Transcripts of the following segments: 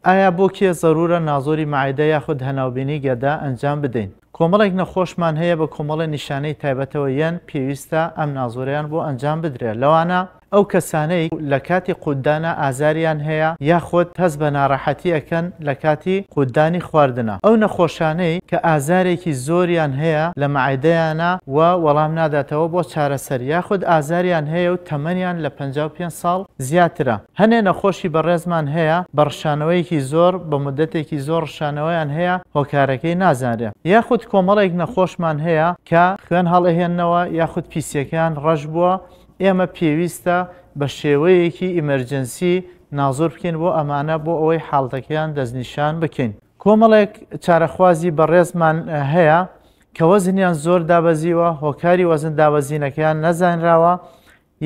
ئایا بۆ کێ زەرورە نازۆری مەعیدە یاخود هەناوبینی گەدە ئەنجام بدەین؟ کۆمەڵێک نەخۆشمان هەیە بە کۆمەڵێ نیشانەی تایبەتەوە یەن پێویستە ئەم نازۆرەیان بۆ ئەنجام بدرێ لەوانە، ئەو کەسانەی لە کاتی قوتدانا ئازاریان هەیە یاخود هەست بە ناڕەحەتی ئەکەن لە کاتی قوتدانی خواردنا. ئەو نەخۆشانەی کە ئازارێکی زۆریان هەیە لە مەعیدەیانا و وەڵام ناداتەوە بۆ چارەسەر یاخود ئازاریان هەیە و تەمەنیان لە 55 ساڵ زیاترە. هەنێ نەخۆشی بەڕێزمان هەیە بە ڕشانەوەیەکی زۆر بە مودەتێکی زۆر ڕشانەوەیان هەیە هۆکارەکەی نازانرێ. یاخود کۆمەڵێک نەخۆشمان هەیە کە خوێن هەڵئەهێننەوە یاخود پیسیەکەیان ڕەش بووە ئێمە پێویستە بە شێوەیەکی emergency نازۆر بکەین بۆ ئەمانە بۆ ئەوەی حاڵتەکەیان دەستنیشان بکەین. کۆمەڵێک چارەخوازی بەڕێزمان هەیە کە وەزنیان زۆر دابەزیوە، هۆکاری وەزن دابەزینەکەیان نەزانراوە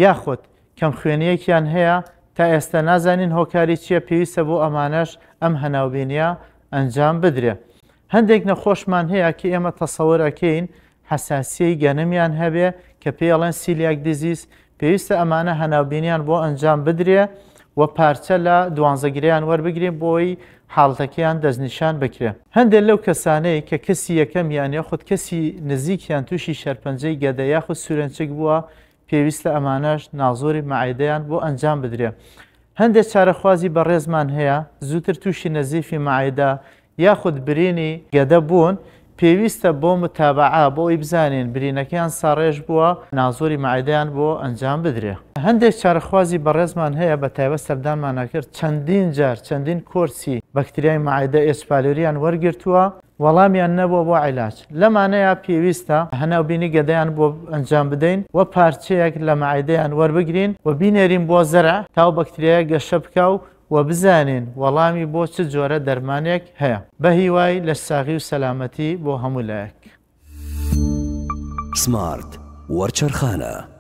یاخود کەمخوێنییەکیان هەیە تا ئێستا نازانین هۆکاری چییە، پێویستە بۆ ئەمانەش ئەم هەناوبینییە ئەنجام بدرێ. هەندێک نەخۆشمان هەیە کە ئێمە تەسەور ئەکەین حەساسیەی گەنمیان هەبێ کە پێی ئەڵێن celiac disease، پێویستە ئەمانە هەناوبینیان بۆ ئەنجام بدرێ و پارچە لە دوانزەگرەیان وەربگرین بۆی حاڵتەکەیان دەستنیشان بکرێ. هەندێک لەو کەسانەی کە کەسی یەکەمیان یاخود کەسی نزیکیان تووشی شەرپەنجەی گەدە یاخود سورێنچک بووە پێویستە ئەمانەش نازۆری مەعیدەیان بۆ ئەنجام بدرێ. هەندێک چارەخوازی بەڕێزمان هەیە زووتر تووشی نەزیفی مەعیدە یاخود برینی گەدە بوون، پێویستە بۆ متابەعە بۆ ئەوەی بزانین برینەکەیان ساڕێژ بووە نازۆری مەعیدەیان بۆ ئەنجام بدرێ. هەندێک چارەخوازی بەڕێزمان هەیە بە تایبەت سەردانمان ئەکرد چەندین جار چەندین کۆرسی بەکتریای مەعیدە H. pylori یان وەرگرتووە، وەڵامیان نەبووە بۆ عیلاج. لەمانەیە پێویستە هەناوبینی گەدەیان بۆ ئەنجام بدەین و پارچەیەک لە مەعیدەیان وەربگرین و بینێرین بۆ زەرع تاو بەکتریایە گەشە بکا و و بزانین وەڵامی بۆ چ جۆرە دەرمانێک هەیە. بەهیوای لەشساغی و سەلامەتی بۆ هەموو لایەک. سمارت وەرچەرخانە.